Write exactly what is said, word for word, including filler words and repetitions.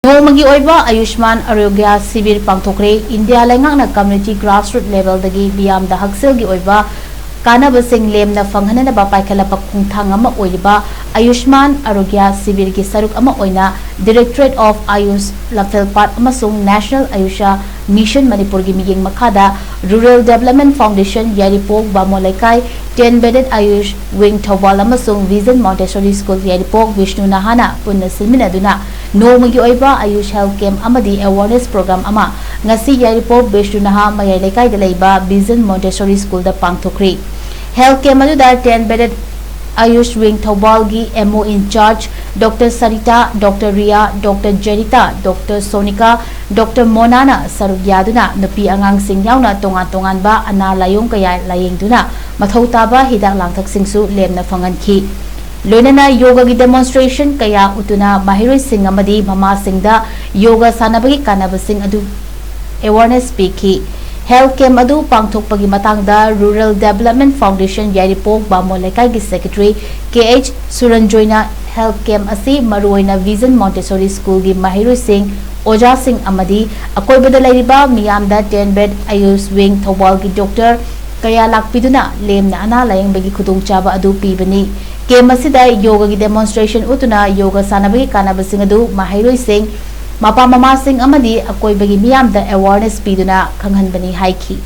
ꯅꯣꯡꯃꯒꯤ ꯑꯣꯏꯕ ꯑꯌꯨꯁꯃꯥꯟ ꯑꯔꯣꯒ꯭ꯌ ꯁꯤꯕꯤꯔ ꯄꯥꯡꯊꯣꯛꯈ꯭ꯔꯦ꯫ ꯏꯟꯗꯤꯌꯥ ꯂꯩꯉꯥꯛꯅ community grassroot levelꯗꯒꯤ ꯃꯤꯌꯥꯝꯗ ꯍꯛꯁꯦꯜꯒꯤ ꯑꯣꯏꯕ ꯀꯥꯟꯅꯕꯁꯤꯡ ꯂꯦꯝꯅ ꯐꯪꯍꯟꯅꯅꯕ ꯄꯥꯏꯈꯠꯂꯛꯄ ꯈꯣꯡꯊꯥꯡ ꯑꯃ ꯑꯣꯏꯔꯤꯕ ꯑꯌꯨꯁꯃꯥꯟ ꯑꯔꯣꯒ꯭ꯌ ꯁꯤꯕꯤꯔꯒꯤ ꯁꯔꯨꯛ ꯑꯃ ꯑꯣꯏꯅ Directorate of Ayush ꯂꯝꯐꯦꯜꯄꯥꯠ ꯑꯃꯁꯨꯡ National Ayush Mission ꯃꯅꯤꯄꯨꯔꯒꯤ ꯃꯤꯠꯌꯦꯡ ꯃꯈꯥꯗ Rural Development Foundation ꯌꯥꯏꯔꯤꯄꯣꯛ ꯕꯥꯃꯣꯟ ꯂꯩꯀꯥꯏ, ten bedded Ayush Wing Thoubal ꯑꯃꯁꯨꯡ Vision Montessori School ꯌꯥꯏꯔꯤꯄꯣꯛ ꯕꯤꯁꯅꯨ ꯅꯍꯥꯅ ꯄꯨꯟꯅ ꯁꯤꯟꯃꯤꯟꯅꯗꯨꯅ ꯅꯣꯡꯃꯒꯤ ꯑꯣꯏꯕ Ayush Health Camp ꯑꯃꯗꯤ Awareness Program ꯑꯃ ꯉꯁꯤ ꯌꯥꯏꯔꯤꯄꯣꯛ ꯕꯤꯁꯅꯨ ꯅꯍꯥ ꯃꯌꯥꯏ ꯂꯩꯀꯥꯏꯗ ꯂꯩꯕ Vision Montessori Schoolꯗ ꯄꯥꯡꯊꯣꯛꯈ꯭ꯔꯤ꯫ Health Camp ꯑꯗꯨꯗ ten bedded Ayush Wing ꯊꯧꯕꯥꯜꯒꯤ M O in charge Doctor Sarita, Doctor Ria, Doctor Jerita, Doctor Sonika, Doctor ꯃꯣꯅꯥꯅ ꯁꯔꯨꯛ ꯌꯥꯗꯨꯅ ꯅꯨꯄꯤ ꯑꯉꯥꯡꯁꯤꯡ ꯌꯥꯎꯅ ꯇꯣꯉꯥꯟ ꯇꯣꯉꯥꯟꯕ ꯑꯅꯥ ꯂꯥꯏꯌꯣꯡ ꯀꯌꯥ ꯂꯥꯌꯦꯡꯗꯨꯅ ꯃꯊꯧ ꯇꯥꯕ ꯍꯤꯗꯥꯛ ꯂꯥꯡꯊꯛꯁꯤꯡꯁꯨ ꯂꯦꯝꯅ ꯐꯪꯍꯟꯈꯤ꯫ ꯂꯣꯏꯅꯅ ꯌꯣꯒꯒꯤ demonstration ꯀꯌꯥ ꯎꯠꯇꯨꯅ ꯃꯍꯩꯔꯣꯏꯁꯤꯡ ꯑꯃꯗꯤ ꯃꯃꯥꯁꯤꯡꯗ ꯌꯣꯒ ꯁꯥꯟꯅꯕꯒꯤ ꯀꯥꯟꯅꯕꯁꯤꯡ ꯑꯗꯨ awareness ꯄꯤꯈꯤ꯫ Health camp ꯑꯗꯨ ꯄꯥꯡꯊꯣꯛꯄꯒꯤ ꯃꯇꯥꯡꯗ Rural Development Foundation ꯌꯥꯏꯔꯤꯄꯣꯛ ꯕꯥꯃꯣꯟ ꯂꯩꯀꯥꯏꯒꯤ Secretary K H ꯁꯨꯔꯟꯖꯣꯏꯅ health camp ꯑꯁꯤ ꯃꯔꯨꯑꯣꯏꯅ Vision Montessori Schoolꯒꯤ ꯃꯍꯩꯔꯣꯏꯁꯤꯡ, ꯑꯣꯖꯥꯁꯤꯡ ꯑꯃꯗꯤ ꯑꯀꯣꯏꯕꯗ ꯂꯩꯔꯤꯕ ꯃꯤꯌꯥꯝꯗ ten bed Ayush Wing ꯊꯧꯕꯥꯜꯒꯤ doctor ꯀꯌꯥ ꯂꯥꯛꯄꯤꯗꯨꯅ ꯂꯦꯝꯅ ꯑꯅꯥ ꯂꯥꯌꯦꯡꯕꯒꯤ ꯈꯨꯗꯣꯡꯆꯥꯕ ꯑꯗꯨ ꯄꯤꯕꯅꯤ꯫ Camp ꯑꯁꯤꯗ ꯌꯣꯒꯒꯤ demonstration ꯎꯠꯇꯨꯅ ꯌꯣꯒ ꯁꯥꯟꯅꯕꯒꯤ ꯀꯥꯟꯅꯕꯁꯤꯡ ꯑꯗꯨ ꯃꯍꯩꯔꯣꯏꯁꯤꯡ, ꯃꯄꯥ ꯃꯃꯥꯁꯤꯡ ꯑꯃꯗꯤ ꯑꯀꯣꯏꯕꯒꯤ ꯃꯤꯌꯥꯝꯗ awareness ꯄꯤꯗꯨꯅ ꯈꯪꯍꯟꯕꯅꯤ ꯍꯥꯏꯈꯤ꯫